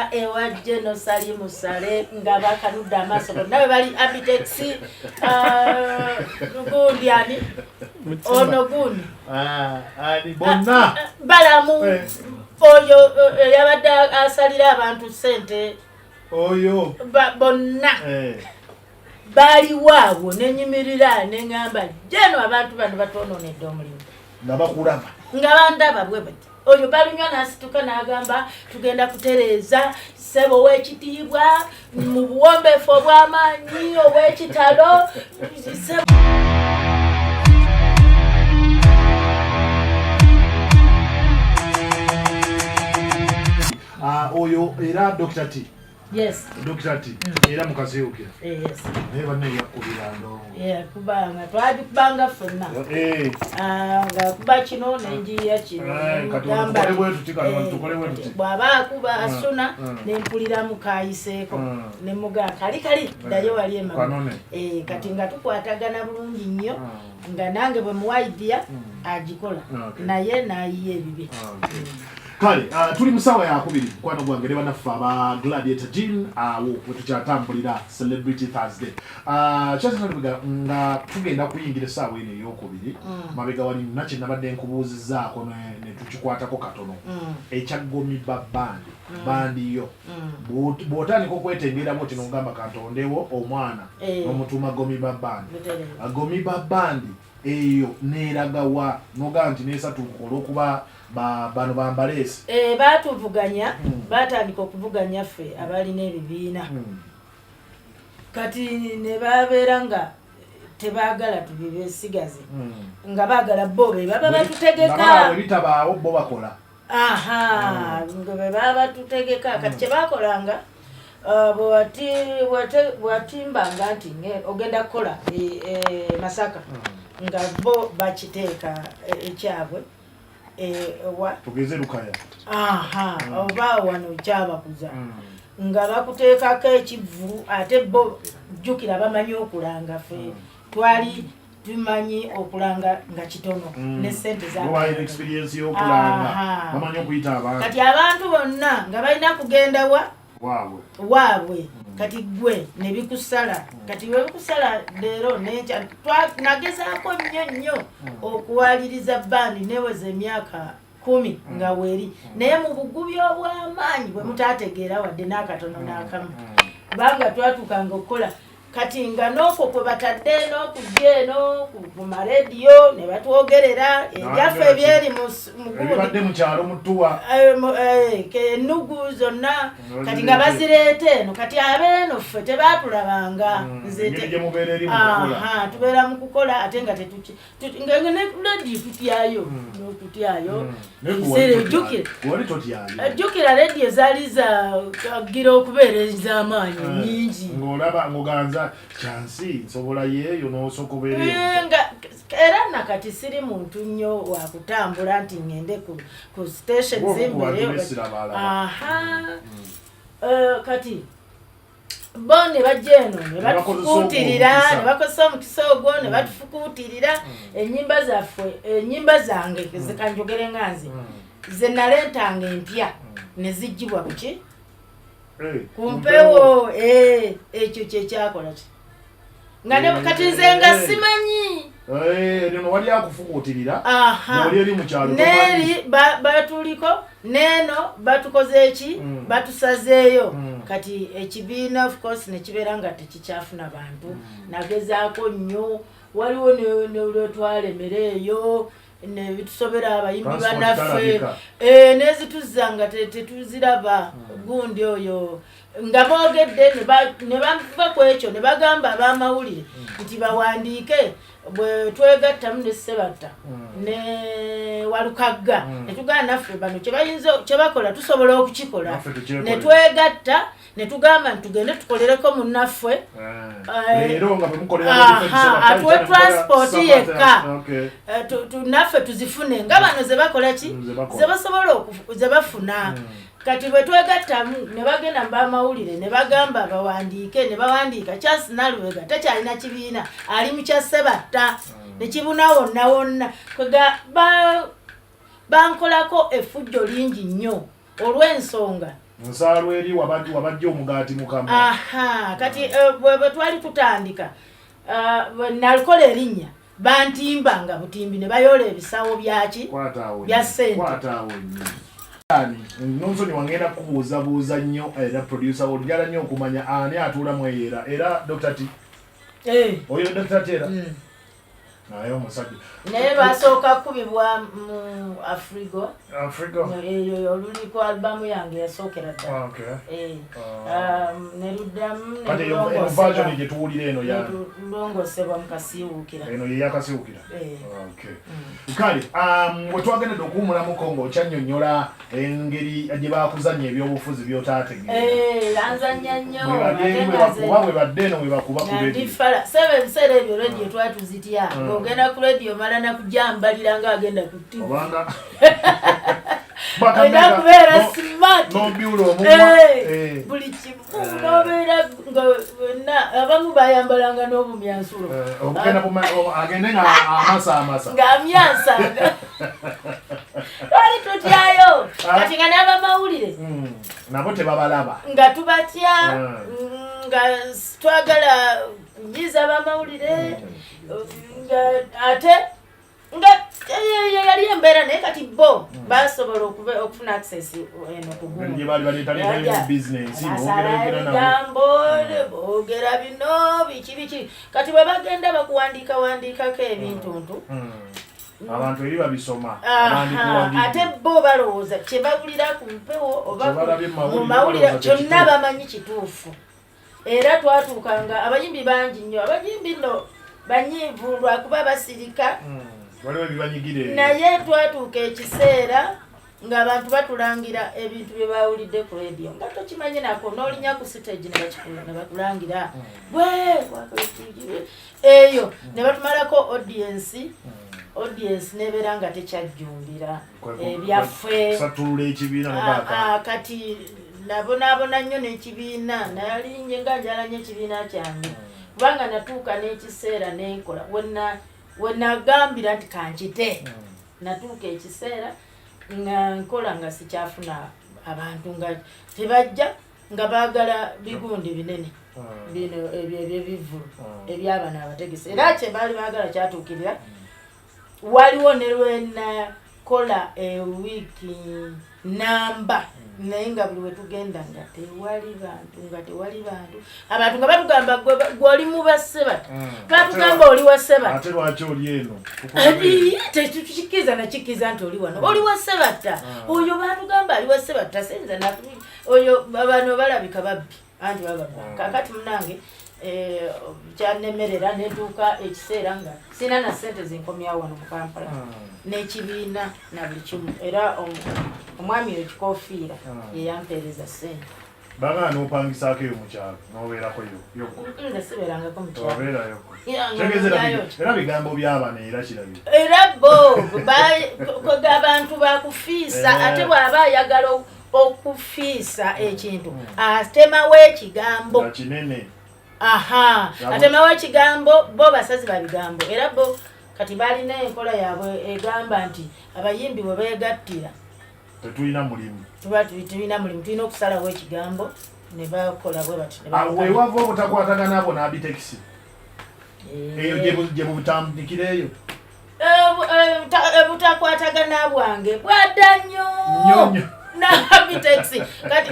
Natuuka ewa Geno Salimu Sale nga bakanudde amaaso bonna bwe bali Abitex, gundi ani ono gundi. Ah, ani bonna. Balamu. Eh. Oyo eyabadde asalira abantu ssente. Oyo. Bonna. Eh. Baaliwo awo nenyimirira neŋŋamba Geno abantu bano batwonoonedde omulimu. Nga bakulaba. Nga bandaba bwe bati. Oyo balunywa n'asituka n'agamba tugenda kutereeza ssebo ow'ekitiibwa mu buwombeefu obw'amaanyi obw'ekitalo. Ah, oyo era Dr. T. Yes. Dr. T. Era mukazi ukira. Yes. Naye banne yakubira ndongo. Yeah, kubanga twagikubanga ffenna. Ah, nga kuba kino nenjiya kino. Kati tukole bwe tuti, kati tukole bwe tuti. Bw'aba akuba asuna ne mpuliramu kayiseeko. Ne mugamba kali kali ddayo wali emabega. Kanone. Kati nga tukwatagana bulungi nnyo. Nga nange bwe muwa idea agikola. Naye n'ayiya ebibi. Kale, tuli mu ssaawa yakubiri mukwano gwange ne bannaffe aba Gladiator Gin awo we tukyatambulira Celebrity Thursday. Charles Nalubega, nga tugenda kuyingira essaawa eno eyokubiri, mabega wali nina kye nabadde nkubuuzizzaako ne tukikwatako katono. Ekya Gomiba Band, bandi yo. Bw'otandika okwetengerera bw'oti n'ogamba kantondewo omwana, n'omutuuma Gomiba Band. Gomiba Band eyo neeragawa n'ogamba nti neesatuuka olw'okuba bano bambaleesi. Baatuvuganya, baatandika okuvuganya ffe abalina ebibiina. Kati ne babeera nga tebaagala tubibesigaze. Nga baagala bo be baba batutegeka. Nga bwe bitabaawo bo bakola. Aha, nga be baba batutegeka. Kati kye baakolanga, bwatimbanga nti ogenda kukola Masaka, nga bo bakiteeka ekyabwe. Tugeze Lukaya. Aha, oba wano kyabakuza. Nga bakuteekako ekivvulu ate bo jjukira bamanyi okulanga ffe. Twali tumanyi okulanga nga kitono ne ssente za Bo balina experience y'okulanga. Bamanyi okuyita abantu. Kati abantu bonna nga balina kugenda wa? Waabwe. Waabwe. Kati ggwe ne bikusala. Kati bwe bikusala leero n'enkya, nagezaako nnyo nnyo okuwaliriza bandi neweza emyaka 10 nga weeri. Naye mu bugubi obw'amaanyi bwe mutaategeera wadde n'akatono n'akamu. Kubanga twatuukanga okukola kati nga n'okwo kwe batadde n'okujja eno ku marediyo ne batwogerera ebyaffe ebyeri mu gundi. Ebibadde mu kyalo mu ttuwa. Ennugu zonna kati nga bazireeta eno. Kati abeeno ffe tebaatulabanga. Nze Engeri gye mubeera eri mu kukola. Aha, tubeera mu kukola ate nga tetuki-, nga ne rediyo tutyayo, n'okutyayo. Ebiseera ejjukira. Wali totyayo. Ejjukira rediyo zaali zagira okubeera ez'amaanyi nnyingi. Ng'olaba ng'oganza kyansi nsobola yeeyo n'osooka obeera eyo. Nga era nakati siri muntu nnyo wa kutambula nti ngende ku station Ng'omu ku zimbeereyo. bantu b'essirabaalaba. Aha. Kati bo ne bajja eno ne Ne bakozesa batufukuutirira, omukisa. ne bakozesa omukisa ogwo ne batufukuutirira. Ennyimba zaffe, ennyimba zange, zikanjogere nga nze. Ze naleetanga empya ne ziggyibwa ku ki? Ku mpewo. Ekyo kye kyakola ki? Nga ne kati nze nga simanyi. Eno wali akufukuutirira. Aha. Ng'oli eri mu kyalo, N'eri tomanyi. batuliko, n'eno batukoze eki? Batusazeeyo. Kati ekibiina of course ne kibeera nga tekikyafuna bantu. Nagezaako nnyo, waliwo ne lwe twalemera eyo, ne bitusobera abayimbi Transport bannaffe. talabika. N'ezituzza nga tetuziraba. Gundi oyo nga boogedde ne bava ku ekyo ne bagamba ab'amawulire nti bawandiike bwe twegattamu ne Ssebatta ne Walukagga. Ne tugamba naffe bano kye bakola tusobola okukikola. Naffe tukyekolere. Ne twegatta ne tugamba nti tugende tukolereko munnaffe. Leero nga bwe mukolera mu kifo ekisobola, Atuwe kale kyali mukola transport Ssebatta. yekka. Naffe tuzifune nga bano ze bakola ki? Ze bakola. Ze basobola ze bafuna. Kati bwe twegattamu ne bagenda mu b'amawulire ne bagamba bawandiike, ne bawandiika Charles Nalubega takyalina kibiina, ali mu kya Ssebatta. Ne kibuna wonna wonna. Kwega bankolako effujjo lingi nnyo olw'ensonga. Nsaalwa eri wabajja omugaati mukamwa. Aha, kati bwe twali tutandika, nakola erinnya, bantimba nga butimbi ne bayoola ebisawo byaki bya ssente. Kwataawo nnyo. Nonsoni wangenda kubuuzabuuza nnyo, era producer wo njagala nnyo okumanya ani atuula mweyeera era Dr. T. Oyo Dr. T era naye omusajja. Naye basooka kubibwa mu Afrigo. Afrigo. Eyo oluliko albamu yange yasookera ddala. Ah. Ne luddamu. Kati eyo version gye tuwulira eno ya nelulongosebwa mu Kasiiwuukira. Eno ye yakasiwukira. Eh. Okay. Kale we twagendedde okuwumulamuko ng'okyannyonnyola engeri gye bakuzannya ebyobufuzi by'otaategeera. Eh, anzannya nnyo. Bwe Ate badde nga bwe bakuba, bwe badde eno bwe bakuba ku nga ndi radio. fala sebe. Ebiseera ebyo radio twali tuzitya. Ng'ogenda ku radio mala nakujambalira ng'agenda ku TV. Obanga Olina kubeera smart. N'obyula omumwa. Eh, buli kimu nobeera nga bonna abamu bayambalanga n'obumyansulo. Okugenda agende nga amasa amasa. Ng'amyansanga, twali tutyayo. Ah. Kati nga n'abamawulire Nabo tebabalaba. nga tubatya. Nga twagala kunyiiza abamawulire, nga ate nga eyo yali embeera. Naye kati bo basobola okufuna access eno ku Engeri gumu. gye baali baleetaleetayo mu bizinensi, Basala bogerayogera nabo. ebigambo, boogera bino biki biki. Kati bwe bagenda bakuwandiika wandiikako ebintuntu. Abantu eri babisoma. Aha, Abandikuwagidde. ate bo balowooza kyebawulira ku mpewo oba Kye balabye mu mawulire, mu mawulire balowooza kye kyonna kituufu. bamanyi kituufu. Era twatuukanga abayimbi bangi nnyo, abayimbi nno banyiivu lwakuba basirika. Waliwo ebibanyigira eyo. Naye twatuuka ekiseera ng'abantu batulangira ebintu bye bawulidde ku radio nga tokimanyi nako, n'olinya ku stage ne bakulangira gwe wakola ki- eyo ne batumalako audience. Audience nebeera nga tekyajjumbira ebyaffe. Kusatulula ekibiina Ah, nogaaka. ah, kati nabonaabona nnyo n'ekibiina. Nalinje nga njala nnyo ekibiina kyange, kubanga natuuka n'ekiseera nenkola wenagambira nti kankite. Natuuka ekiseera nga nkola nga sikyafuna abantu, nga tebajja, nga baagala bigundi binene bino ebyo ebyebivvulu ebyabano abategesi. Era kye baali baagala kyatuukirira. Waliwo ne lwenakola ewiiki namba, naye nga buli wetugenda nga tewali bantu, nga tewali bantu. Abantu nga batugamba, "Gwe oli mu bassebata." Batugamba, "Oli wa Sebatta." Ate lwaki oli eno? Tetukikkiriza nakikkiriza nti oli wano, oli wa Sebatta. Oyo batugamba ali wa Sebatta, senza oyo bano balabika babbi, anti bababba. Kakati munange, kyanemerera netuuka ekiseera nga sina na sente zinkomyawo wano mu Kampala n'ekibiina na buli kimu. Era omwami oyo Kikofiira yeyampeereza sente. Bagala n'opangisaako eyo mukyalo n'obeerako yo yokko. Nze sibeerangako mukyalo. Obeerayo. Ya, nga Tegeeza era nonyayo. Era bigambo by'abano era kirabika. Era bo abantu bakufiisa. Ate bw'aba ayagala okufiisa ekintu, atemawo ekigambo. Nga kinene. Aha, atemawo ekigambo. Bo basazi ba bigambo. Era bo kati balina enkola yaabwe egamba nti abayimbi bwe beegattira tetulina mulimu. Tuba tulina mulimu, tulina okusalawo ekigambo ne bakola bwe bati ne Awo bakola. wewava obutakwatagana abo n'Abitex eyo gye butandikira eyo. Butakwatagana bwange bwadda nnyo Nnyo, nnyo. N'Abitex. Kati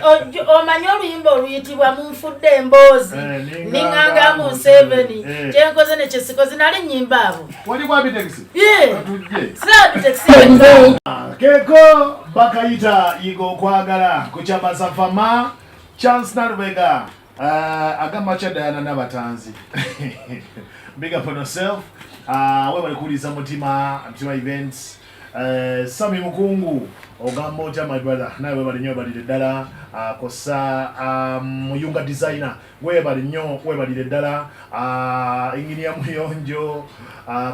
omanyi oluyimba oluyitibwa "Munfudde Emboozi"? Ninganga Ninganga mu Museveni. Kyenkoze nekyesikoze, nali nyimba abo. Wali ku Abitex? Ye. Tujje. Sirabitex. Keko bakayita "Yiga Okwagala" ku kyabasafama. Chance Nalubega, agamba kya Diana Nabatanzi, big up on yourself. Webale kuwuliriza Mutima Mutima Events. Sami Mukungu, ogamba otya my brother? Nawe webale nnyo, webalire ddala. Kosa Muyunga designer, webale nnyo, webalire ddala. Engineer Muyonjo,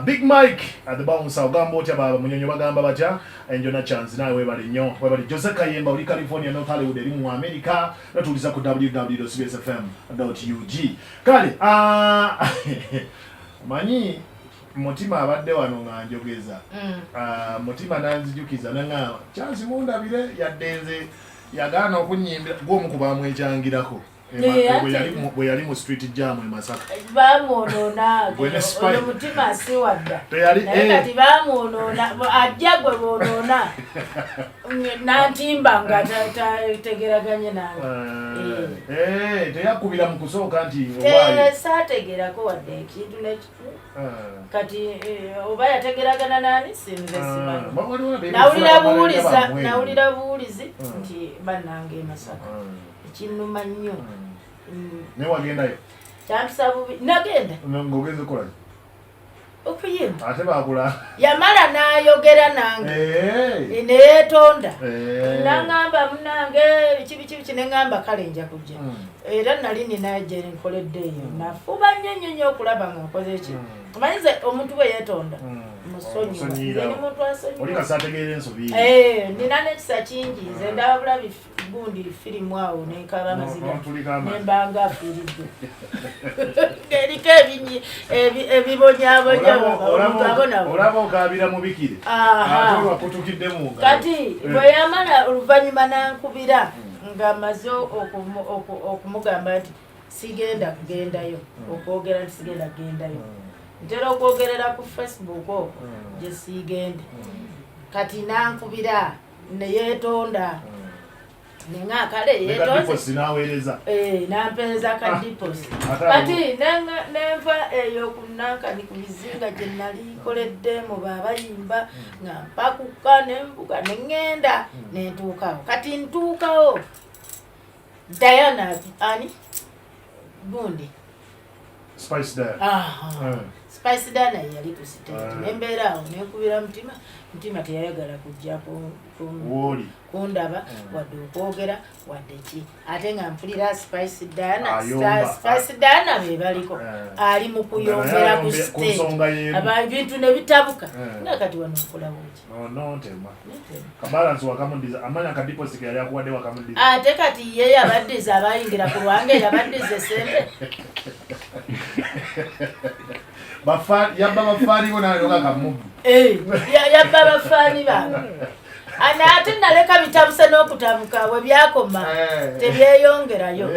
Big Mike at the bouncer, ogamba otya baba Munyonyo? Bagamba batya enjona? Chance, nawe webale nnyo, webale. Jose Kayemba, oli California, North Hollywood eri mu America, natuuliza ku www.cbsfm.ug. Kale manyi Mutima abadde wano nga njogeza. Mutima nanzijukiza nangamba, "Chance mundabire yadde nze Yagaana okunyimbira gwomu ku bamwekyangirako bwe yali mu street jam e Masaka. Bamwonoona oyo mutima siwadda, naye kati bamwonoona, ajja gwe bwonoona nantimba nga tategeraganye nange. Teyakubira mu kusooka nti saategerako wadde ekintu kati oba yategeragana nani sinze simanyi. Nawulira buwulizi nti bannange e Masaka ekinnuma nnyo. Naye wagendayo? Kyampisa bubi, nagenda. Ng'ogenze kukola? Okuyimba. Ate bakula. Yamala n'ayogera nange neyeetonda, naŋŋamba munange biki biki biki, neŋŋamba kale nja kujja. Era nali nina gye nkoledde eyo, nafuba nnyo nnyo nnyo okulaba nga nkoze ki. Omanyize omuntu bwe yeetonda musonyiwa, nze ni muntu asonyiwa. Nina n'ekisa kingi, nze ndaba bulabi gundi firimu awo nenkaba amaziga nembanga afiiriddwe ng'eriko ebinyi ebibonyabonya omuntu abonabona. Olaba okabira mubikire ate olwakutukidde mu ngalo. Kati bwe yamala oluvannyuma nankubira nga maze okumugamba nti sigenda kugendayo, okwogera nti sigenda kugendayo, ntera okwogerera ku Facebook okwo gye siigende. Kati nankubira neyeetonda, nenga kale yeetonze, naweereza. Nampeereza ka deposit. Kati nenva eyo ku nankani ku bizinga gye nali nkoledde mu babayimba, nga mpakuka nenvuga neŋŋenda nentuukawo. Kati ntuukawo, Diana ani gundi. Spice Diana. Spice Diana yali ku stage. Nembeera awo nenkubira Mutima, Mutima teyayagala kujja kundaba wadde okwogera wadde ki, ate nga mpulira Spice Diana, Spice Diana be baliko ali mu kuyombera ku stage, ebintu ne bitabuka. Nga kati wano nkolawo ki? Ate kati ye yabaddiza abayingira ku lwange, yabaddiza esente. Yabba bafaanibo nayoga kamubu. Yabba bafaani bange ate naleka bitabuse n'okutabuka, we byakoma tebyeyongerayo.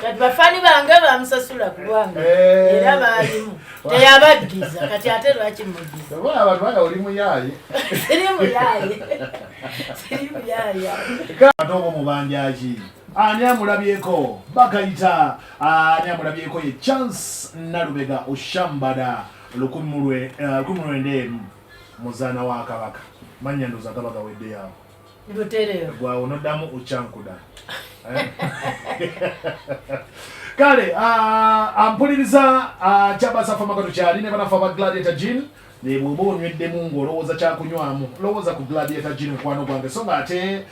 Kati bafaani bange bamusasula ku lwange era baalimu, teyabaddiza. Kati ate lwaki muddiza? Abantu baga oli muyaaye. Siri muyaaye, siri muyaaye. Ate oba omubanjaki ani amulabyeko bakayita ani amulabyeko ye Chance Nalubega Oshambada 1901 muzaana wa Kabaka. Manya ndoza gaba gaweddeyo awo. Butereevu. Gwawo noddamu okyankuda. Kale ampuliriza kyabasafa magato kyali ne banafe aba Gladiator Gin. Ne bw'oba onyweddemu ng'olowooza kyakunywamu, lowooza ku Gladiator Gin, mukwano gwange. So nga ate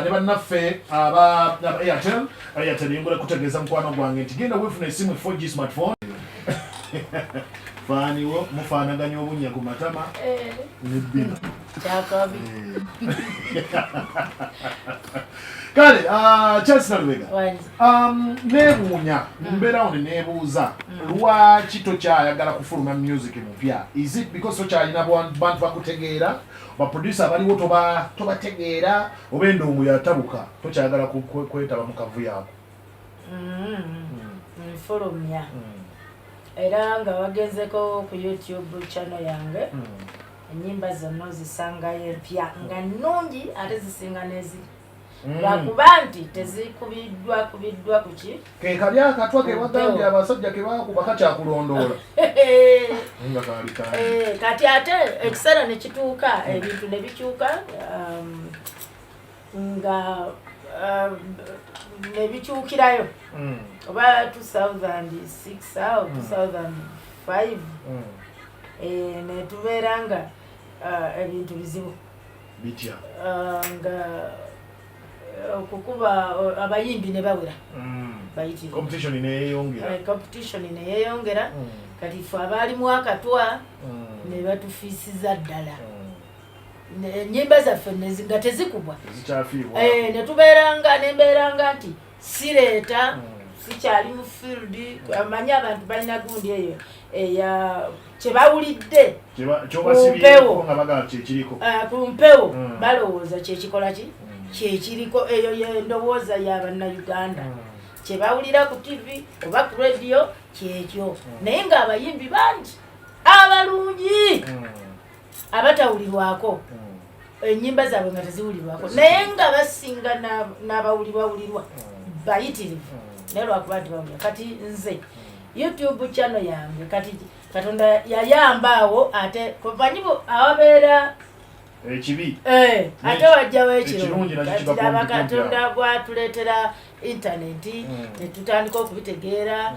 ne bannaffe aba Airtel, Airtel yongera kutegeeza mukwano gwange nti genda weefuna esimu 4G smartphone. Faaniwo mufaanaganya obunnya ku matama nebbina. Kyakabi. Kale Charles Nalubega, neewuunya, mbeerawo ne neebuuza lwaki tokyayagala kufuluma music mupya. Is it because tokyalina bantu bakutegeera, baproducer abaliwo tobategeera, oba endongo yatabuka tokyayagala kwetaba mu kavuyo ako? Nfulumya era nga wagenzeko ku YouTube channel yange, enyimba zonna ozisangayo empya nga nnungi ate zisinga n'eziri, lwakuba nti tezikubiddwa kubiddwa kuki. Ke kali akatwa ke wagambye abasajja ke bakuba kakyakulondoola nga kaali kaali. Kati ate ekiseera ne kituuka ebintu ne bikyuka, nga ne bikyukirayo oba 2006 awo, 2005, ne tubeera nga ebintu bizibu. Bitya? Nga okukuba abayimbi ne bawera bayitirivu. Competition neyeyongera. Competition neyeyongera. Kati ffe abaalimu akatwa ne batufiisiza ddala. Ennyimba zaffe nga tezikubwa. Ezikyafiibwa. Ne tubeeranga nembeeranga nti sireeta, sikyali mu field. Amanyi abantu balina gundi eyo eya kyebawulidde kyobasibyeko nga bagamba kyekiriko. Ku mpewo, balowooza kyekikola ki. Kyekiriko, eyo yendowooza y'abannayuganda, kyebawulira ku TV oba ku radio kyekyo. Naye ng'abayimbi bangi abalungi abatawulirwako, ennyimba zaabwe nga teziwulirwako, naye nga basinga n'abawulirwawulirwa bayitirivu, naye lwakuba nti bawulira. Kati nze YouTube channel yange, kati Katonda yayamba awo, ate kumanyi awabeera ekibi ate wajjawo ekirungi nakyo ekirungi. kiba Kati laba kumpi kumpi Katonda awo. bwatuleetera intaneti netutandika okubitegeera.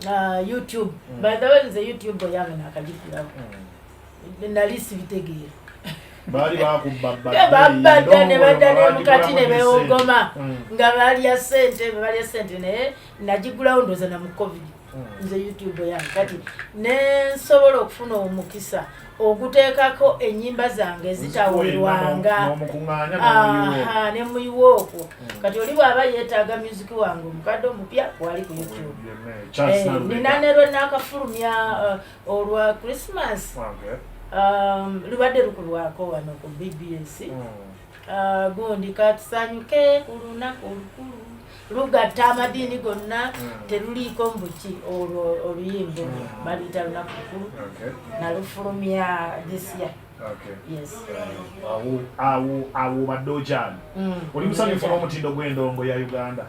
Ah, YouTube, by the way, nze YouTube yange nakagikulawo, nali sibitegeera. Baali bakubba. Babadda ne badda ne mukati ne bewogoma nga balya sente, balya sente, naye nagigulawo ndowooza na mu COVID. Nze YouTube yange kati nensobola okufuna omukisa oguteekako ennyimba zange ezitawulirwanga. N'omukuŋŋaanya n'omuyiwo. Aha, ne muyiwa okwo. Kati oli bw'aba yeetaaga music wange omukadde omupya, wali ku YouTube. Charles Nina Nalubega. ne lwe nakafulumya olwa Christmas, lubadde lukulwako wano ku BBS. Gundi katusanyuke ku lunaku olukulu, lugatta amadiini gonna, teruliiko mbuki. Olwo oluyimba olwo baluyita Lunaku Lukulu. Nalufulumya this year. Yes. Awo obadde okyali oli musanyufu n'omutindo gw'endongo ya Uganda?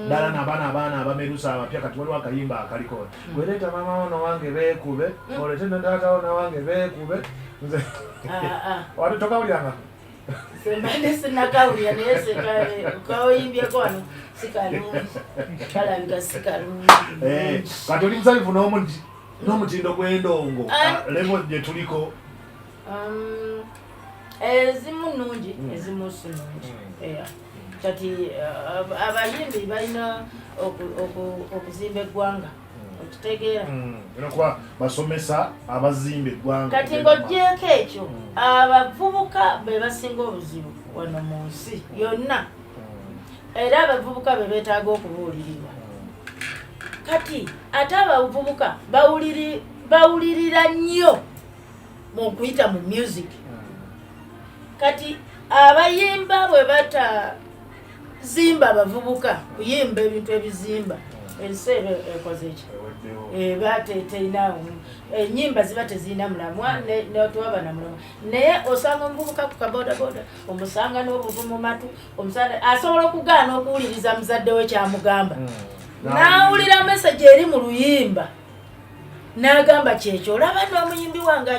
Ddala n'abaana, abaana abamerusa abapya, kati waliwo akayimba akaliko, "Gwereeta maama wo nowange beekube, olete ne taata wo nawange beekube." Nze Ah, ah. wali tokawuliranga? Mbadde sinakawulira, naye kaoyimbyeko wano si kalungi, kalabika si kalungi. Kati oli musanyufu n'omutindo gw'endongo? Ah. Level gye tuliko? Ezimu nungi, ezimu si nungi. Yeah. Kati abayimbi balina okuzimba eggwanga, okitegeera? Olina kuba basomesa abazimba eggwanga. Kati ng'ogyeko ekyo, abavubuka be basinga obuzibu wano mu nsi yonna, era abavubuka be beetaaga okubuulirirwa. Kati ate abavubuka bawulirira nnyo mu kuyita mu music. Kati abayimba bwe batazimba abavubuka kuyimba ebintu ebizimba ensi, eba ekoze ki? Eweddewo. Eba terina enyimba, ziba tezirina mulamwa, netwaba na mulamwa. Naye osanga omuvubuka ku kabodaboda, omusanga n'obuntu mu matu, omusanga asobola okugaana okuwuliriza muzadde we kyamugamba, n'awulira message eri mu luyimba n'agamba kyekyo. Olaba n'omuyimbi wange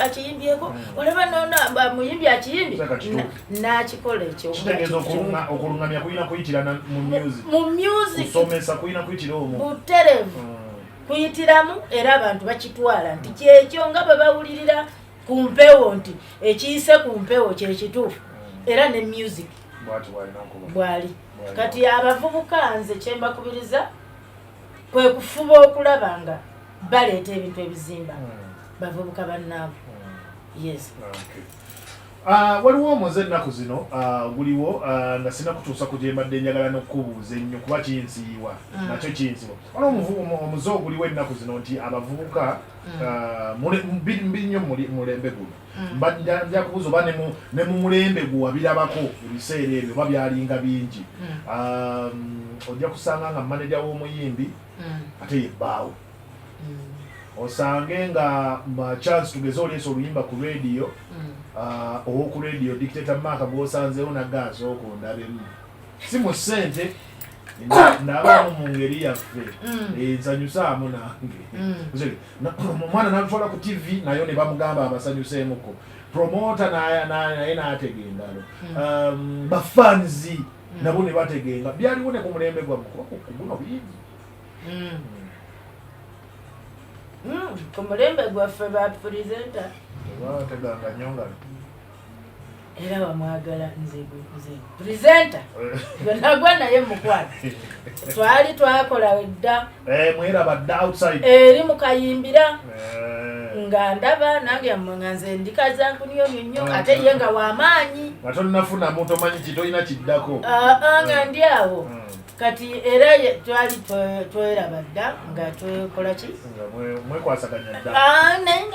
akiyimbyeko, olaba nono muyimbi akiyimbye. Saka kituufu. N'akikola ekyo. Kitegeeza okulungamya kulina kuyitira mu music. Mu music. Kusomesa kulina kuyitira omwo. Buterevu. Kuyitiramu, era abantu bakitwala nti kyekyo, nga bwe bawulirira ku mpewo nti ekiyise ku mpewo kyekituufu, era ne music Bwati bwalina okuba. Bwali. Bwali. Kati abavubuka nze kyembakubiriza kwe kufuba okulaba nga baleeta ebintu ebizimba bavubuka bannaabwe. Yes. Okay. Ah, waliwo omuze ennaku zino guliwo, nga sina kutuusa ku gye mbadde njagala n'okukubuuza ennyo kuba kinsiiwa, nakyo kinsiiwa. Waliwo omuze oguliwo ennaku zino nti abavubuka mbi nnyo mulembe guno. Nja kubuuza oba ne mu mulembe gwe wabirabako ebiseera ebyo oba byalinga bingi. Ojja kusanga nga maneja w'omuyimbi ate ye bbaawe. Osange nga chance tugeze oleesa oluyimba ku radio, ow'oku radio Dictator Mark gwosanzeewo nagga asooka ondabemu, si mu ssente, ndabaamu mu ngeri yaffe, nsanyusaamu nange. Omwana natwala ku TV nayo ne bamugamba abasanyuseemuko, promota naye n'atega engalo, bafanzi nabo ne batega engalo. Byaliwo ne ku mulembe gwammwe? Kuba ku guno bingi. Ku mulembe gwaffe ba presenter Tebateganga nnyo ngalo. Era bamwagala. Nze presenter gwenagwa naye mukwano, twali twakola dda. Eh, mweraba dda outside. Eri mukayimbira nga ndaba nange nga nze ndikaza nkuniyonyo nnyo, ate ye nga wamaanyi. Nga tolinafunamu, tomanyi ki, tolina kiddako. Ah, ah, nga ndi awo. Kati era twali tweraba dda nga twekola ki, mwekwasaganya dda. Ah, naye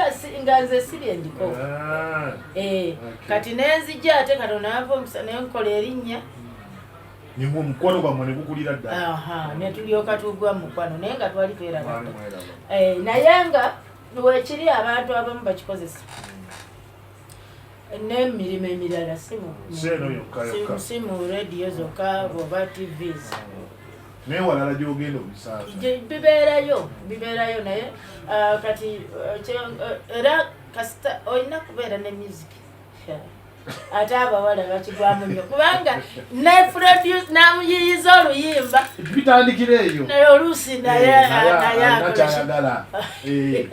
nga nze si byendiko. Ah. Eh, kati nenzijja, ate Katonda nampa omukisa nenkola erinnya. Omukwano gwammwe ne gukulira ddala. Aha, ne tulyoka tugwa mu mukwano, naye nga twali tweraba Mwali dda. mweraba. Eh, naye nga wekiri abantu abamu bakikozesa n'emirimu emirala, si Si eno yokka yokka. si mu rediyo zokka oba TVs. Naye walala gyogenda obisanga. Bibeerayo, bibeerayo, naye ah, kati era kasita olina kubeera ne music, ate abawala bakigwamu nnyo, kubanga ne produce namuyiyiza oluyimba. Bitandikira eyo. Naye oluusi naye Eh, naye alina akola ki? kyayagala. Eh,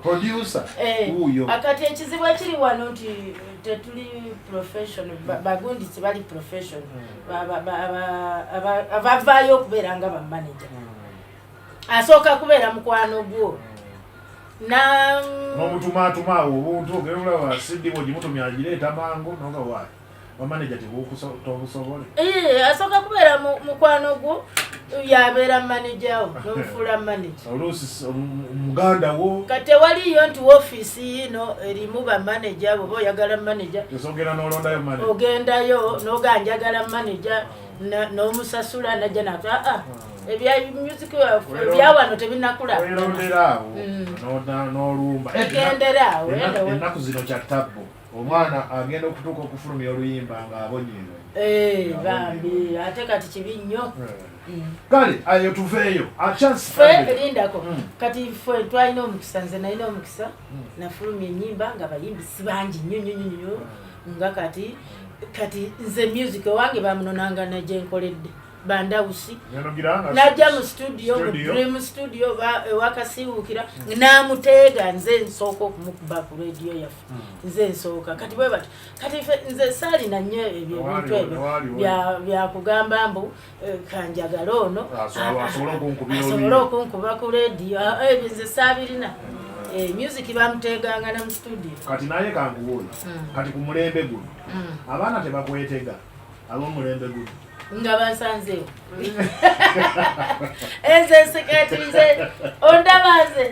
producer Eh, wuuyo. Kati ekizibu ekiri wano nti tetuli professional, bagundi tebali professional, abavaayo okubeera nga bamanager. Asooka kubeera mukwano gwo na N'omutumaatuma awo obuntu, ogenda olaba CD bwegimutumya agireeta mangu, noga waayi bamaneja tobusobole. Eh, asooka kubeera mukwano gwo, yabeera manager wo, nomufuula manager. Oluusi muganda wo. Kati tewaliyo nti woofiisi yiino erimu bamanager, bwoba oyagala manager osogera n'olondayo manager. Ogendayo noga njagala manager, n'omusasula najja natu aa ebya music waffe ebyawano tebinakula. Werondera awo n'olumba. Egendera awo. Anyway. Ennaku zino kya tabbo, omwana agenda okutuuka okufulumya oluyimba ng'abonyeerwe. Eh, bambi, ate kati kibi nnyo. Kale ayo tuveeyo. A chance. Ffe lindako. Kati ffe twalina omukisa, nze nalina omukisa, nafulumya ennyimba nga bayimbi si bangi nnyo nnyo nnyo nnyo, nga kati nze music owange bamunonanga negyenkoledde bandawusi. Najja mu studio, mu Studio. Dream Studio ewakasiiwuukira, n'amuteega, nze nsooka okumukuba ku radio yaffe, nze nsooka. Kati bwe bati kati ffe nze saalina nnyo ebyo ebintu ebyo byakugamba mbu kanjagala ono Asobole okunkubira asobole oluyimba. okunkuba ku radio. Ah, ebyo nze saabirina. Eh, music bamuteeganga na mu studio. Kati naye kankubuuza, kati ku mulembe guno abaana tebakwetega, ab'omulembe guno? Nga bansanzeewo enze kati nze ondaba nze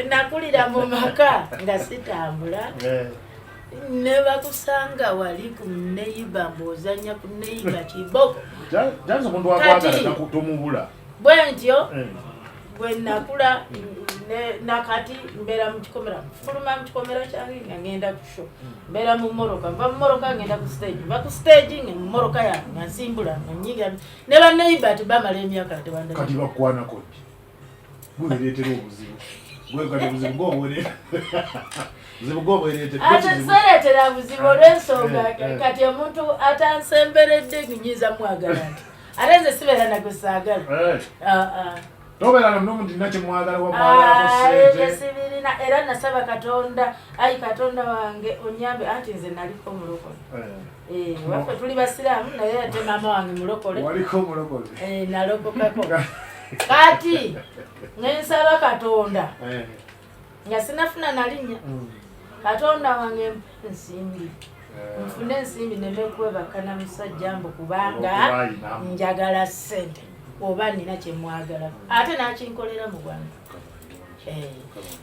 nakulira mu maka nga sitambula. Ne bakusanga wali ku neighbour mbw'ozanya ku neighbour kiboko. Jansi omuntu akwagala tomubula. Bwe ntyo bwe nakula nakati mbeera mu kikomera, nfuluma mu kikomera kyange nga ngenda ku show, mbeera mu mmotoka, nva mu mmotoka ngenda ku stage, nva ku stage nga mu mmotoka yange nga nsimbula nga nyiga ne baneighbour tebamala emyaka tebandabye. Kati bakwanako ddi? Gwereetera obuzibu gwe, kati obuzibu gwobwereeta, buzibu gwobwereetera. Ate sereetera buzibu olw'ensonga kati omuntu atansemberedde nyinza mwagala nti ate nze sibeera nagwe saagala. Ah, ah. Tobeera nomuntu nina kyemwagala, wamwagalako Ah, ebyo sente? sibirina, era nasaba Katonda, ayi Katonda wange onyambe, anti nze naliko omulokole. Eh, waffe tuli basiraamu, naye ate maama wange mulokole. Waliko omulokole? Eh, nalokokako. Kati nensaba Katonda nga sinafuna nalinnya, Katonda wange mpa ensimbi, nfune ensimbi neme kwebaka na musajja mbu kubanga Olwokuba ayinamu. njagala ssente oba nina kyemwagala, ate nakinkolera mu bwangu. Eh,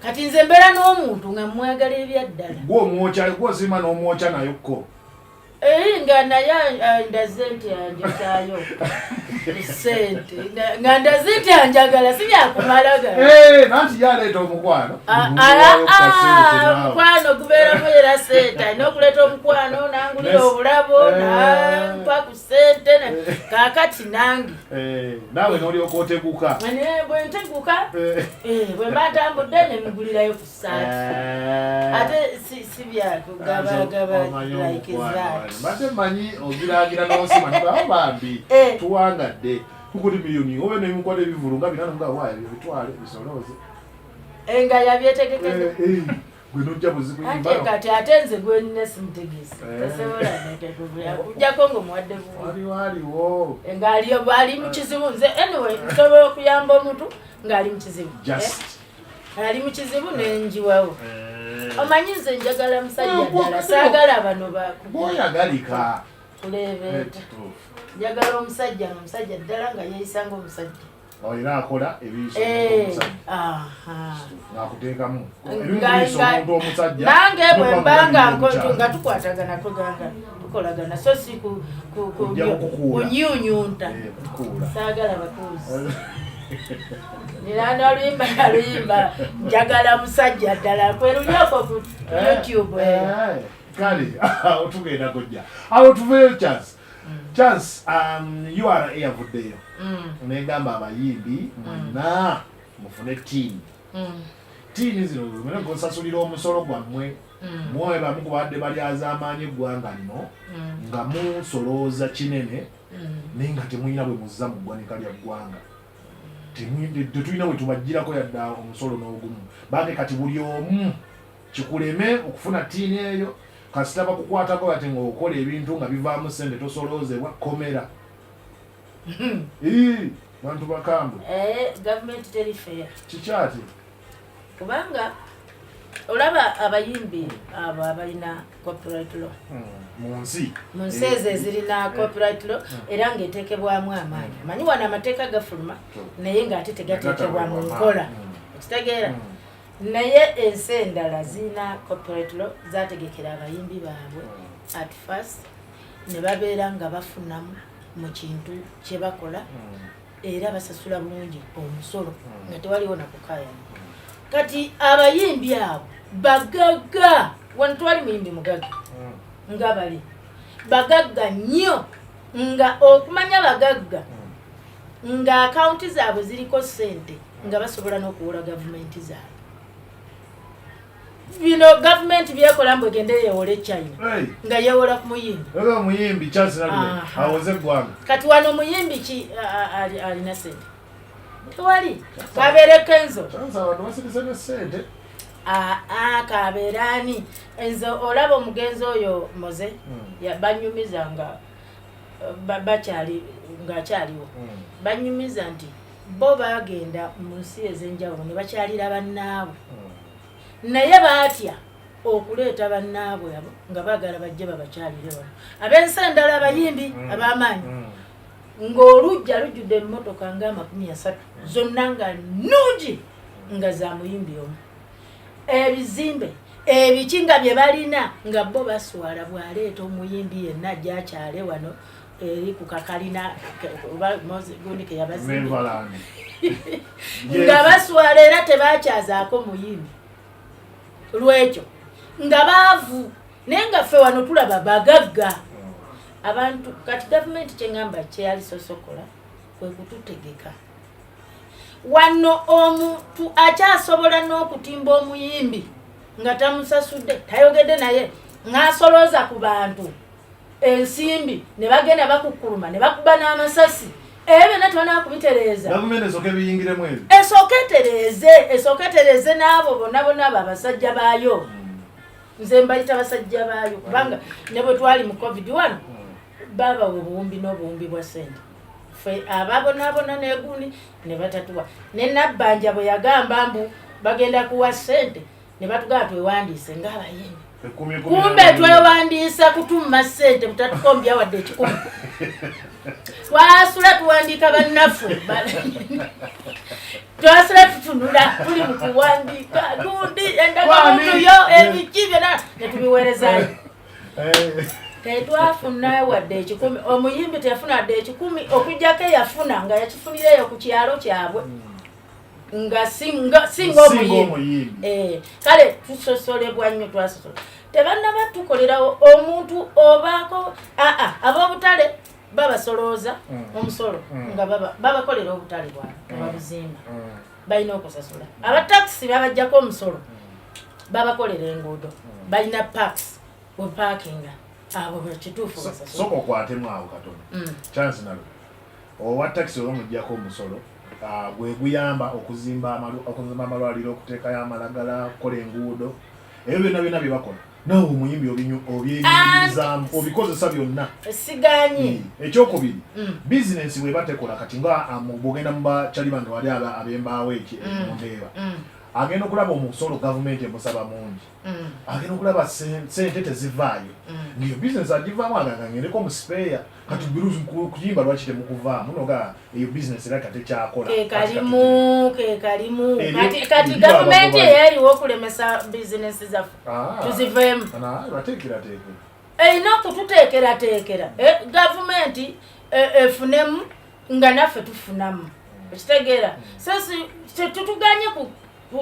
kati nze mbeera n'omuntu nga mwagala ebyaddala. Gwomwokya, gwozima n'omwokya nayokko. Eh, nga naye ah, ndaze nti anjokyayo sente, nga ndaze nti anjagala, si byakumalaga. Nanti yaleeta omukwano. Ah, Muwaayo ah, kasente ah, naawe. Omukwano gubeeramu era sente, alina okuleeta omukwano nangulira obulabo, nampa ku sente, kaakati nange Eh, naawe n'olyoka oteguka. Bwe nteguka, bwe mba ntambudde nemugulirayo ku saati, ate si byakugabagaba Omanyi like omukwano that. wali. Mbadde mmanyi ogiragira n'osima nogamba bambi tuwangadde kukuli miliyoni oba nemukwata ebivulu nga bina nga waayo ebyo bitwale bisolooze. Eh, nga yabyetegekedde. Gwe nojja buzibu. Ate kati ate nze gwenina simutegeeza, tasobola kujjako ngaomuwadde buwi. Waliwo aliwo. Ng'ali ali mu kizibu. Nze anyway nsobola okuyamba omuntu ng'ali mu kizibu. Just Eh, ali mu kizibu nenjiwawo. Omanyi nze njagala musajja ddala, saagala bano Gwoyagalika. Kuleebeeta. Njagala omusajja nga omusajja ddala, nga yeeyisa nga omusajja. Era akola ebiyisa Eh, omusajja. Aha. Ng'akuteekamu ebimu biyisa omuntu omusajja. Nange bwe n'okuba mbanga omuntu omukyala. Nga tukwatagana, kweganga tukolagana, so si Kujja kukukuula. kunyunyunta. Eh, kukuula. Saagala bakuuzi. Nina noluyimba, naluyimba, "Njagala musajja ddala", kwerulyoko ku YouTube, eh. Eh, kale awo tugenda kujja awo tuveeyo. Chance, Chance, URA yavuddeyo negamba abayimbi mwenna mufune TIN. TIN zino mune kusasulira omusolo gwammwe. Mwe bamu kubadde balyazaamaanyi eggwanga lino nga musolooza kinene, naye nga temulina bwe muzza mu ggwanika lya ggwanga. Tetulina bwe tubagirako yadde omusolo n'ogumu. Bange, kati buli omu kikuleme okufuna TIN eyo. Kasita bakukwatako bati ng'okola ebintu nga bivaamu sente, tosoloozebwa, komera. Ii, bantu bakambwe. Eh, gavumenti teri fair. Kikyati? Kubanga olaba abayimbi abo abalina copyright law mu nsi mu nsi ezo ezirina copyright law era ng'eteekebwamu amaanyi, amanyi wano amateeka gafuluma naye ng'ate tegateekebwa mu nkola. Okitegeera? Naye ensi endala zirina copyright law, zategekera abayimbi baabwe at first ne babeera nga bafunamu mu kintu kye bakola, era basasula bulungi omusolo nga tewaliwo nakukaayana. Kati abayimbi abo bagagga, wano tewali muyimbi mugagga nga bali bagagga nnyo, nga okumanya bagagga nga akawunti zaabwe ziriko ssente, nga basobola n'okuwola gavumenti zaabwe. Bino gavumenti byekola mbu egende yeewole China, nga yeewola ku muyimbi. Oba omuyimbi Chance Nalule awoze eggwanga. Kati wano omuyimbi ki alina sente? Tewali. Kabeere Kenzo. Chance, abantu basirise ne sente. Aa, kabeere ani. Nze olaba omugenzi oyo Moze, banyumiza nga bakyali, ng'akyaliwo, banyumiza nti bo bagenda mu nsi ez'enjawulo ne bakyalira bannaabwe, naye baatya okuleeta bannaabwe abo nga baagala bajje babakyalire wano, ab'ensi endala, abayimbi ab'amaanyi, ng'olujja lujjudde emmotoka nga 30, zonna nga nnungi, nga za muyimbi omu, ebizimbe ebiki nga bye balina, nga bo baswala bw'aleeta omuyimbi yenna ajja akyale wano eri ku kakalina oba gundi ke yabazimbi. Neverland. Nga baswala, era tebakyazaako muyimbi lwekyo, nga baavu. Naye nga ffe wano tulaba bagagga abantu. Kati gavumenti kyeŋŋamba kyeyalisosokola kwe kututegeka wano. Omuntu akyasobola n'okutimba omuyimbi nga tamusasudde, tayogedde naye, ng'asolooza ku bantu ensimbi ne bagenda bakukkuluma ne bakuba n'amasasi. Ebyo byonna tebanaba kubitereeza. Gavumenti esooka ebiyingiremu ebyo. Esooka etereeze, esooka etereeze n'abo bonna bonna abo abasajja baayo. Nze mbayita basajja baayo, kubanga ne bwe twali mu COVID wano, babawa obuwumbi n'obuwumbi bwa ssente, ffe ababonaabona negundi ne batatuwa. Ne Nabbanja bwe yagamba mbu bagenda kuwa ssente, ne batugamba twewandiise ng'abayimbi. Ekkumi ekkumi. Kumbe twewandiisa kutumma ssente, butatukombya wadde 1. Twasula tuwandiika bannaffe, twasula tutunula, tuli mu kuwandiika gundi endagamuntu yo, ebiki byonna netubiweerezayo. Tetwafuna wadde 1. Omuyimbi teyafuna wadde 1, okugjako eyafuna nga yakifunireyo ku kyalo kyabwe, nga singa singa omuyimbi. Omuyimbi. Eh, kale tusosolebwa nnyo, twasosola, tebannaba tukolerawo omuntu obaako aa ab'obutale babasolooza omusolo, nga babakolera obutale bwabwe nga babuzimba, balina okusasula. Abatakisi babajjako omusolo, babakolera enguudo, balina parks weparkinga, abo kituufu basasula. Sooka okwatemu awo katono. Chance nalo owa takisi oba muggyako omusolo, gwe guyamba okuzimba amalwaliro, okuteekayo amalagala, okukola enguudo, ebyo byonna byonna bye bakola. Naawe omuyimbi obyenyumirizaamu, obikozesa byonna. Siganyi. Ekyokubiri, bizinensi bweba tekola kati nga bwogenda mu bakyali bange wali ab'embaawo eki mundeeba. Agenda okulaba omusolo gavumenti emusaba mungi, agenda okulaba sente tezivaayo, ngaeyo bizinesi agivaamu, aganga ngendeko mu spare. Kati biruzi kuyimba lwaki temukuvaamu noga eyo bizinesi era katekyakola? Kekalimu, kekalimu. Kati gavumenti eyeriwo okulemesa bizinesi zaffe tuziveemu. Bateekerateekera. Erina okututeekerateekera. Gavumenti efunemu nga naffe tufunamu, okitegeera? So tetutuganye,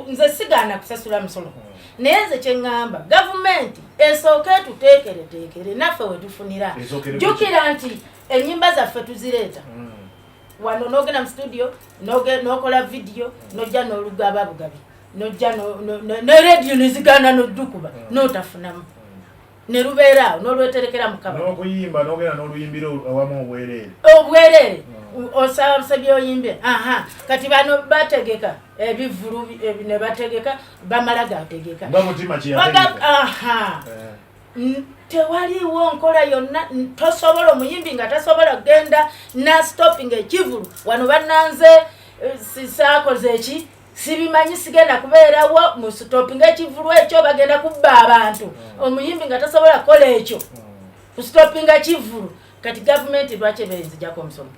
nze sigaana kusasula musolo, naye nze kyeŋŋamba, gavumenti esooke etuteekereteekere naffe wetufunira. Esookere. Jjukira nti ennyimba zaffe tuzireeta wano, n'ogenda mu studio, n'okola vidiyo, n'ojja n'olugaba bugabi, n'ojja ne rediyo nezigaana n'oddukuba, n'otafunamu, ne lubeera awo n'olweterekera mu kabati. N'okuyimba n'ogenda n'oluyimbira awamu obwereere. Obwereere, osabse byoyimbye. Aha, kati bano bategeka ebivulu ne bategeka, bamala gategeka. Nga mutima kyeyategeka. Aha. Tewaliiwo nkola yonna. Tosobola, omuyimbi nga tasobola kugenda na stopping ekivulu wano, bannanze sisaakoze eki, sibimanyi, sigenda kubeerawo mu stopping ekivulu ekyo, bagenda kubba abantu. Omuyimbi nga tasobola kukola ekyo, kustopinga kivulu. Kati gavumenti lwaki ebenzijako omusomo?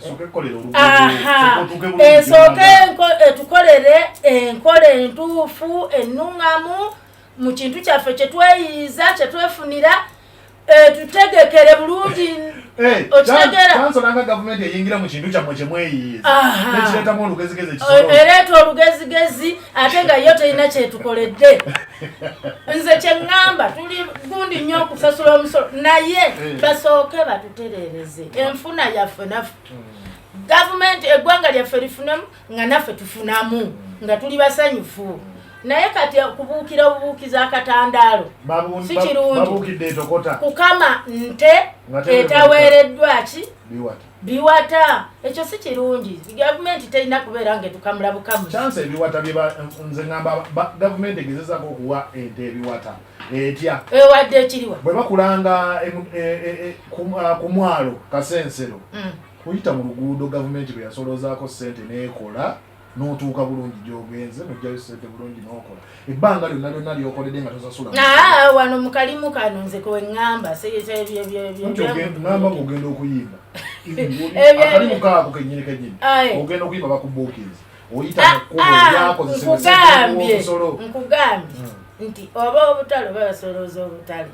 Esooke ekkolera oluguudo, Aha. osooke otuuke bulungi Esooke gy'olaga. Etukolere enkola entuufu ennuŋŋamu mu kintu kyaffe kyetweyiiza, kyetwefunira, etutegekere bulungi. Okitegeera? Kyansonanga gavumenti eyingira mu kintu kyammwe kyemweyiiza Aha. nekireetamu olugezigezi ekisolo. Ereeta olugezigezi ate nga yo terina kyetukoledde. Nze kyeŋŋamba, tuli gundi nnyo okusasula omusolo, naye basooke batutereereze enfuna yaffe naffe, gavumenti, eggwanga lyaffe lifunemu nga naffe tufunamu, nga tuli basanyufu. Naye kati okubuukira obubuukiza akatandaalo si kirungi. Babuukidde etokota. Kukama nte Nga teweereddwa. etaweereddwa ki? Biwata. Biwata. Ekyo si kirungi. Gavumenti terina kubeera nga etukamula bukamuzi. Chance ebiwata byeba nze ngamba gavumenti egezezaako okuwa ente ebiwata etya? Ewadde ekiriwa? Bwe bakulanga ku mwalo Kasensero, kuyita mu luguudo gavumenti bwe yasoloozaako ssente n'ekola, n'otuuka bulungi gy'ogenze, n'ojjayo ssente bulungi, n'okola ebbanga lyonna lyonna lyokoledde nga tosasula. Aa, wano mu kalimu kano nze kweŋŋamba Anti ngamba ng'ogenda okuyimba Ebyo- akalimu kaako kennyini kennyini, Aye. ogenda okuyimba bakubuukinze, oyita mu kkubo eryakozesebwa ssente Nkugambye, omusolo. nkugambye nti oba obutale, oba basolooza obutale,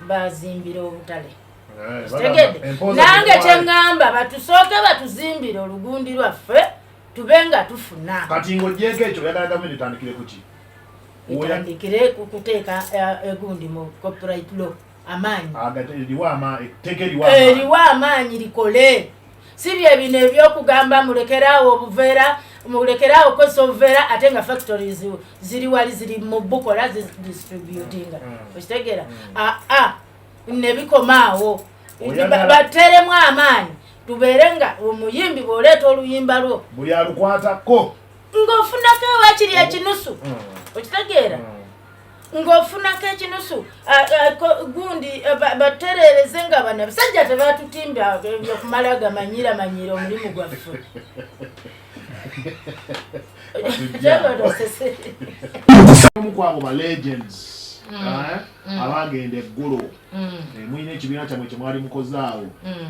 bazimbira obutale. Kitegedde? Empooza Nange zitwale. kyeŋŋamba, batusooke batuzimbire olugundi lwaffe, tube nga tufuna. Kati ng'ogyeko ekyo, oyagala gavumenti etandikire ku ki? Etandikire ku kuteeka egundi mu copyright law amaanyi. Eriwa etteeka eriwa amaanyi. Eriwa amaanyi likole, si bye bino ebyokugamba mulekeraawo obuveera, mulekeraawo okukozesa obuveera, ate nga factories ziri wali, ziri mu bukola, distributinga. Okitegeera? Aa, nebikomaawo. Bateremu amaanyi, tubeere nga omuyimbi bw'oleeta oluyimba lwo, buli alukwatako ng'ofunako ewakiri ekinusu. Okitegeera? Ng'ofunako ekinusu. Gundi batereereze nga bano abasajja tebatutimba ebyokumala gamanyira manyira omulimu gwaffe. Osese. Omu kwabo ba legends abagenda eggulo. Mulina ekibiina kyammwe kye mwali mukozaawo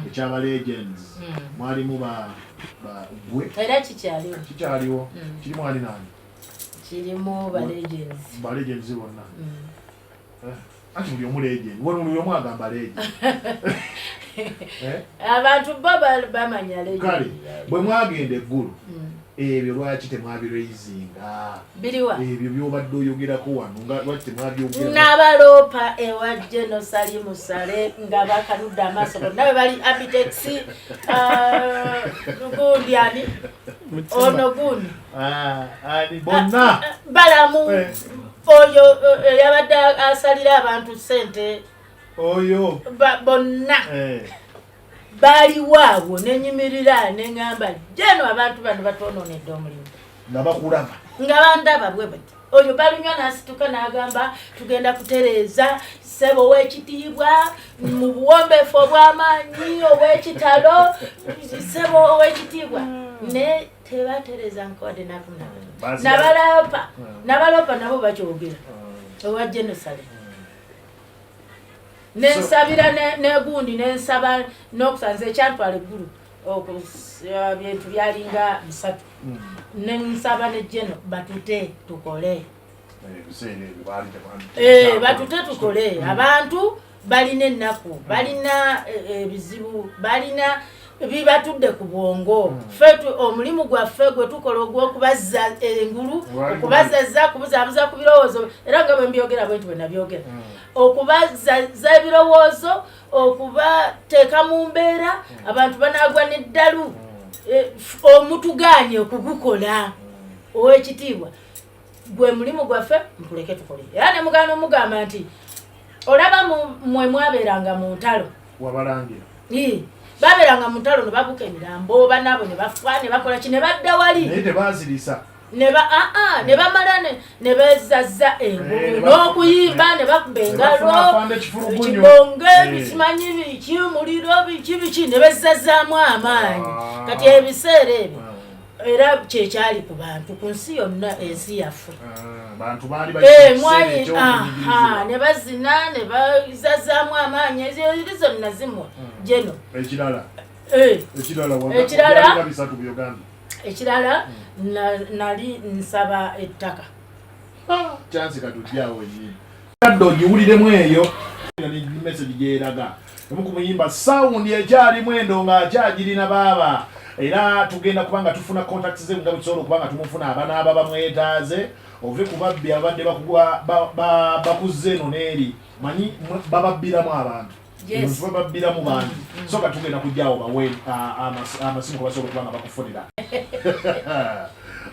ekyaba legends, mwalimu ba gwe. Era kikyaliwo. Kikyaliwo? Kirimu ani nani? Kirimu ba legends. Ba legends bonna. Anti buli omu legend wano, buli omu agamba legend. Abantu bo bamanya legend. Kale bwe mwagenda eggulu, ebyo lwaki temwabiraisinga? Biriwa? Ebyo byobadde oyogerako wano, nga lwaki temwabyogera? N'abaloopa ewa Geno Salimu Sale nga bakanudde amaaso bonna bwe bali Abitex, gundi ani ono gundi. Ah, ani bonna. Balamu. Oyo eyabadde asalira abantu sente. Oyo. Bonna baaliwo awo, nenyimirira neŋŋamba, Geno, abantu bano batwonoonedde omulimu. Nga bakulaba. Nga bandaba bwe bati. Oyo balunywa n'asituka n'agamba, tugenda kutereeza, ssebo ow'ekitiibwa, mu buwombeefu obw'amaanyi obw'ekitalo, ssebo ow'ekitiibwa, ne tebatereeza nkowadde nakumnakatono. Nabaloopa nabaloopa nabo bakyogera owa genosale. Nensabira negundi, nensaba n'okusanza ekyantwala eggulu bintu byalinga bisatu. Nensaba ne geno batute tukole. Batute tukole. Abantu balina ennaku, balina ebizibu, balina bibatudde ku bwongo. Ffe omulimu gwaffe gwe tukola ogw'okubazza engulu, okubazzaza, kubuzaabuza ku birowoozo, era nga bwe mbyogera bwe nti bwe nabyogera, okubazzaza ebirowoozo, okubateeka mu mbeera, abantu banaagwa n'eddalu. Omutuganye okugukola, ow'ekitiibwa, gwe mulimu gwaffe, ntuleke tukole. Era ne mugaana omugamba nti olaba mwe mwabeeranga mu ntalo. Wabalangira. Babeeranga mu ntalo ne babuuka emirambo, banaabwe ne bafa, ne bakola ki, ne badda wali. Naye tebazirisa. Ne ba aa ne bamala ne bezaza engulu n'okuyimba ne bakuba engalo, kibonge, bikimanyi biki, muliro, biki biki, ne bezzazaamu amaanyi. Kati ebiseera ebyo era kyekyali ku bantu ku nsi yonna, ensi yaffe. Ne bazina ne bazazaamu amaanyi, eri zonna zimwa geno. Ekirala ekirala nali nsaba ettaka. Chance katujjawo wenyini kadde ogiwuliremu eyo message gyeraga emu ku muyimba sound ekyalimu endo ng'akyagirina baaba, era tugenda kuba nga tufuna contacts ze nga bwetusobola okuba nga tumufuna abanaaba bamwetaaze. Ove ku babbi abadde bakuzza eno n'eri, manyi bababbiramu abantu, bababbiramu bangi, so ka tugenda kujjawo bawe amasimu kubasobola okuba nga bakufunira.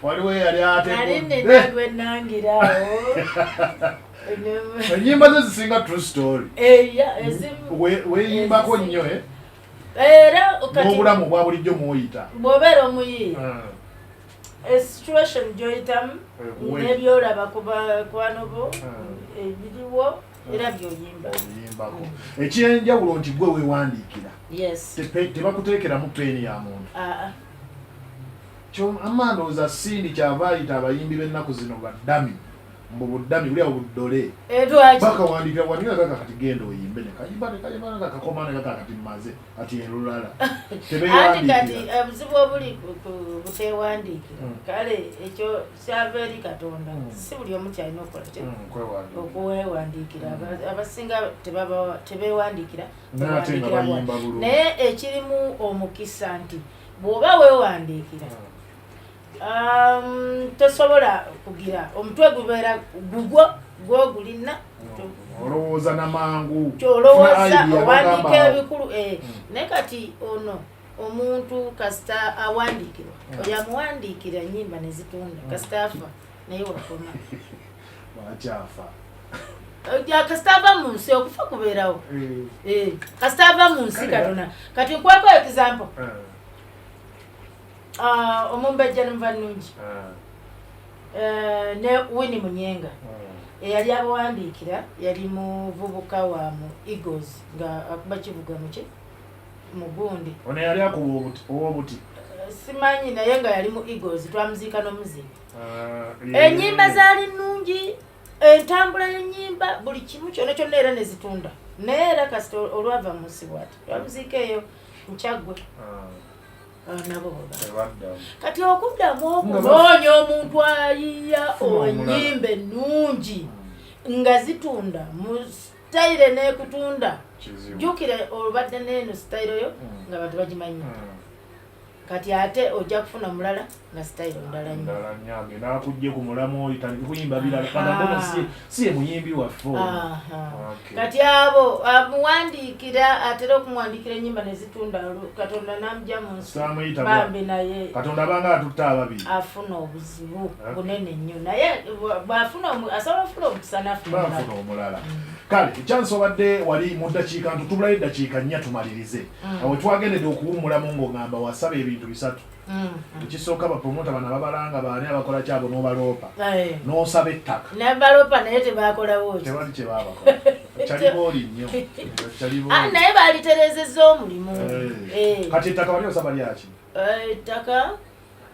Waliwo eyali ategwenangirawo. Enyimba ze zisinga true story, weyimbako nnyo. Era n'obulamu bwa bulijjo mwoyita. Bw'obeera omuyiiya, situation gy'oyitamu n'ebyolaba ku bakwano bo ebiriwo, era byoyimba. Obiyimbako. Ekyenjawulo nti gwe weewandiikira, tebakuteekeramu peeni ya muntu. Ama ndowooza Sindi kyava ayita abayimbi b'ennaku zino baddami, mbu buddami buli awo buddole. Bakawandiikira wandika kaka kati genda oyimbe, nekayimba nekayimba kakakoma nekaka kati mmaze kati erulala. Anti kati obuzibu obuli ku buteewandiikira, kale ekyo kyava eri Katonda, si buli omu kyalina okukola ki okuwewandiikira. Abasinga tebeewandiikira. Naye ekirimu omukisa nti bw'oba weewandiikira, tosobola kugira omutwe gubeera gugwo gwogulina. Olowooza namangu. Olowooza, owandiika ebikulu. Naye kati ono omuntu kasita awandiikirwa, oyo amuwandiikira nyimba nezitunda, kasita afa naye wakoma. Wakyafa. Kasita ava mu nsi, okufa kubeerawo. Kasita ava mu nsi katona. Kati nkweko example, omumbejja Nmuva Nungi ne Winnie Munyenga, eyali abawandiikira yali muvubuka wa mu Eagles nga akuba kivuga muki mugundi. Ono yali akuba owobuti? Simanyi, naye nga yali mu Eagles, twamuziika n'omuziika. Enyimba zaali nnungi, entambula y'ennyimba, buli kimu kyonna kyonna, era nezitunda. Naye era kasita olwava mu nsi bwati, twamuziika eyo Nkyaggwe, nabo bweba kati okuddamu okunoonya omuntu ayiya ennyimba ennungi nga zitunda mu sitayire n'ekutunda. Jjukira olubadde n'eno sitayiro yo nga bantu bagimanyi, kati ate ojja kufuna mulala nga sitayiro ndala nnyo. Ndala nnyo, agenda akujje ku mulamu oyo tandike kuyimba birala. Kati si ye muyimbi waffe. Kati abo amuwandiikira, atera okumuwandiikira ennyimba nezitunda, Katonda n'amugya mu nsi bambi, naye Katonda abanga atutta ababiri. Afuna obuzibu bunene nnyo, naye bw'afuna asobola okufuna omukisa n'afuna omulala. Kale ekyansi obadde wali mu ddakiika ntutubulayo eddakiika 4 tumalirize. Awo twagendedde okuwummulamu ng'oŋŋamba wasaba ebintu bisatu. Ekisooka, bapromota bano ababalanga baani abakola kyabo n'obaloopa, n'osaba ettaka. Nabaloopa, naye tebakolawo. Tewali kyebabakola, kyalibooli nnyo. Naye baliterezezza omulimu. Kati ettaka wali osaba lyaki? Ettaka.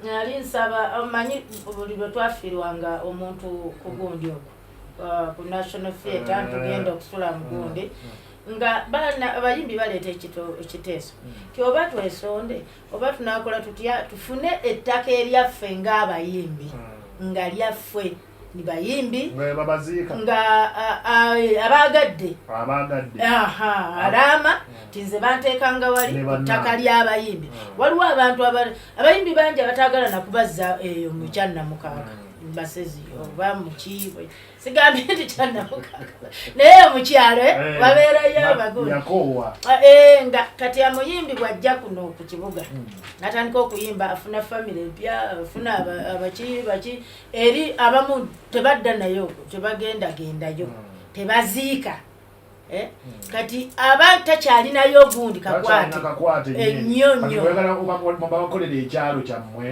Nali nsaba, omanyi buli lwe twafiirwanga omuntu ku gundi okwo, ku National Theatre, tugenda okusula mu gundi, nga baana abayimbi baleeta ekiteeso ti oba twesonde oba tunakola tutya tufune ettaka eryaffe ng'abayimbi, nga lyaffe ni bayimbi. Nga babaziika. Nga abaagadde. Abaagadde. Aha, alaama ti nze banteekanga wali Ne ku bannange. ttaka ly'abayimbi. Waliwo abantu abayimbi bangi abataagala nakubazza eyo mu Kyannamukaaga basezi oba muki, sigambye nti Kyannamukaaga, naye mukyalo wabeerayo abagundi. Yakoowa. Nga kati amuyimbi bw'ajja kuno ku kibuga natandika okuyimba, afuna famire empya, afuna abaki baki eri, abamu tebadda nayo, tebagendagendayo, tebaziika. Kati aba takyalinayo gundi kakwate. Kakwate. Ennyo nnyo. Babakolera ekyalo kyammwe.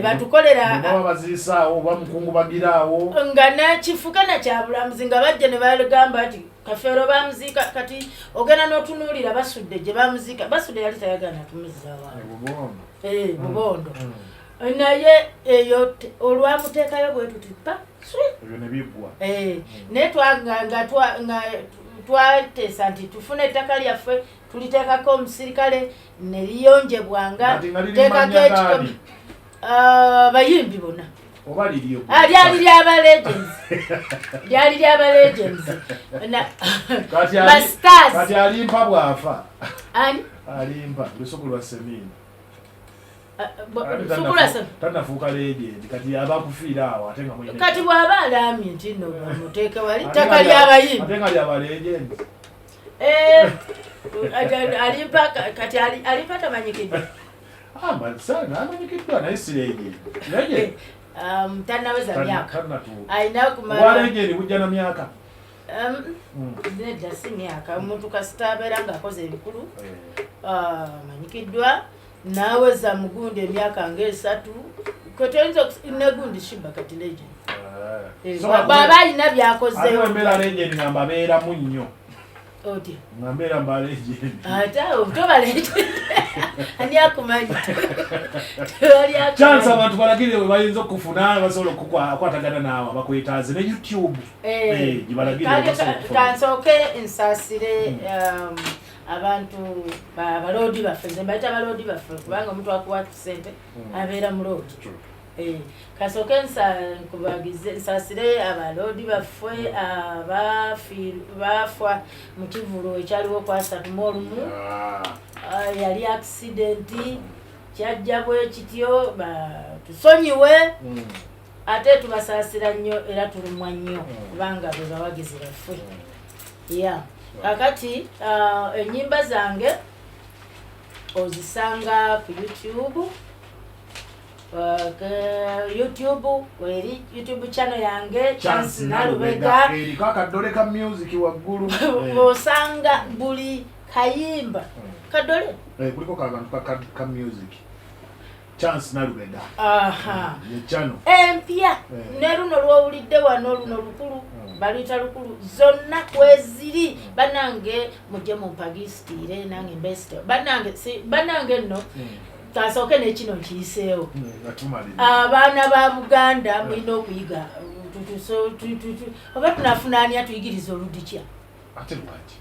Batukolera. Baba baziisaawo oba mukungubagiraawo. Nga nakifuka nakyabulamuzi, nga bajja ne bagamba nti Kafeero bamuziika. Kati ogenda n'otunuulira Basudde gye bamuziika, Basudde yali tayagala natumuzaawo. Bubondo. Bubondo. Naye eyo olwamuteekayo bwe tuti pa swi. Ebyo ne biggwa. Naye nga twateesa nti tufune ettaka lyaffe, tuliteekako omusirikale ne liyonjebwanga. Kati nga liri Teekako mannya ekikomi. gaani? Ah, bayimbi bonna. Oba liryo? Ah, lyali lyaba legends, lyali lyaba legends. Kati Ba stars. Kati alimpa bw'afa. Ani? Alimpa lusuku lwa Semiina. Ah, Ate lusuku lwa Semiina. Tannafuuka legend, kati aba kufiira awo ate nga mulina Kati bw'aba alaamye nti nno bamuteeke wali Ate ttaka nga ly'abayimbi. Ate nga lyaba legend. Alimpa kati alimpa tamanyikiddwa. Ah, sana amanyikiddwa, naye si legend. Legend. Tannaweza myaka. Tannatuuka. Alina Obwa kumala. legend bujja na myaka. Nedda, si myaka. Omuntu kasita abeera ng'akoze ebikulu, amanyikiddwa, naweza mugundi emyaka ngaesatu, ketoyinza negundi Shiba kati legend. So Bw'aba alina ate byakozeewo. bwe mbeera legend nga mbabeeramu nnyo. Otya? Nga mbeera mba legend. Ate awo toba legend, ani akumanyi? Tewali Chance akumanyi. abantu balagirire bwe bayinza okufuna, basobola okukwatagana naawe, abakwetaaze ne YouTube. Gibalagirire Kale bwe basobola okufuna. kansooke nsaasire abantu abaloodi baffe. Nze mbayita baloodi baffe kubanga omuntu akuwa sente abeera muloodi. Kasooke nkubagize, nsaasire abaloodi baffe bafa mu kivulu ekyaliwo ku 31. Ah, yali accident, kyajja bwe kityo, tusonyiwe. Ate tubasaasira nnyo era tulumwa nnyo kubanga be bawagizi baffe. Ya, kakati ennyimba zange ozisanga ku YouTube. YouTube weri YouTube channel yange, Chance Nalubega. Eriko akadole ka music waggulu. Osanga buli kayimba kadole. Kuliko kakantu ka music, Chance Nalubega. Aha. Ye channel. Empya. Ne luno lwowulidde wano, luno lukulu. Baluyita lukulu, zonna kweziri. Bannange, mujje mumpagisitiire nange mbesite. Bannange, bannange nno kasooke nekino nkiyiseewo. Nga tumaliriza. Abaana ba Buganda mulina okuyiga oba tunafunaani atuyigiriza oludikya. Ate lwaki?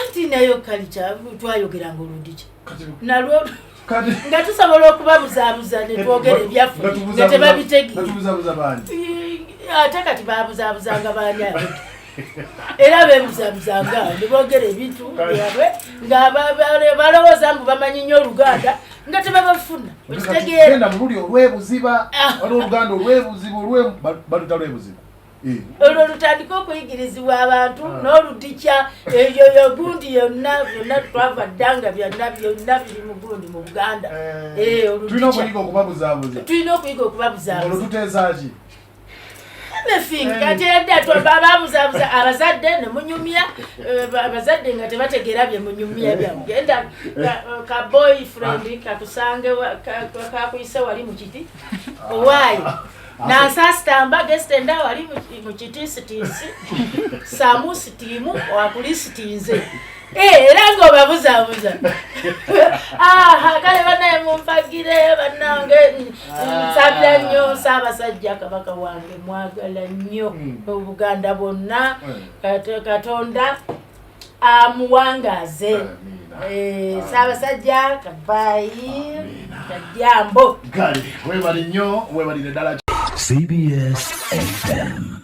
Anti nayo kalica twayogeranga oludikya Kati nalwo kati nga tusobola okubabuzaabuza ne twogera ebyaffe Nga nga tebabitegeera. Nga tubuzabuza baani? Ate kati babuzabuzanga baani abo? Era bebuzabuzanga ne boogera ebintu byabwe nga balowooza mbu bamanyi nnyo Oluganda, nga tebabafuna. Okitegeera? Genda mu luli olwebuziba. Ah. Waliwo oluganda olwebuziba, baluta lwebuziba. Olwo lutandika okuyigirizibwa abantu. Ah. N'oludikya eyo yogundi yonna byonna twava dda nga byonna byonna biri mu gundi mu Buganda. Tulina Oludikya. okuyiga okubabuzaabuza. Tulina okuyiga Olwo okubabuzaabuza. tuteesa ki? Anything. Kati edda babuzabuza abazadde ne munyumya, abazadde nga tebategeera bye munyumya byammwe. Genda ka boyfriend kakusange kakuyise wali mu kiti, owaayi nansasitamba gesitenda wali mu kitiisitiisi samu sitiimu wakulisitinze. Eh, era ng'obabuzaabuza. Aha, kale bannaye mumpagire bannange, nsabira nnyo Ssaabasajja Kabaka wange, mwagala nnyo. Obuganda bwonna, Katonda amuwangaaze. Amiina. Eh, Ssaabasajja kabayi. Amiina. Kajambo. Kale webali nnyo, webalire ddala. CBS FM.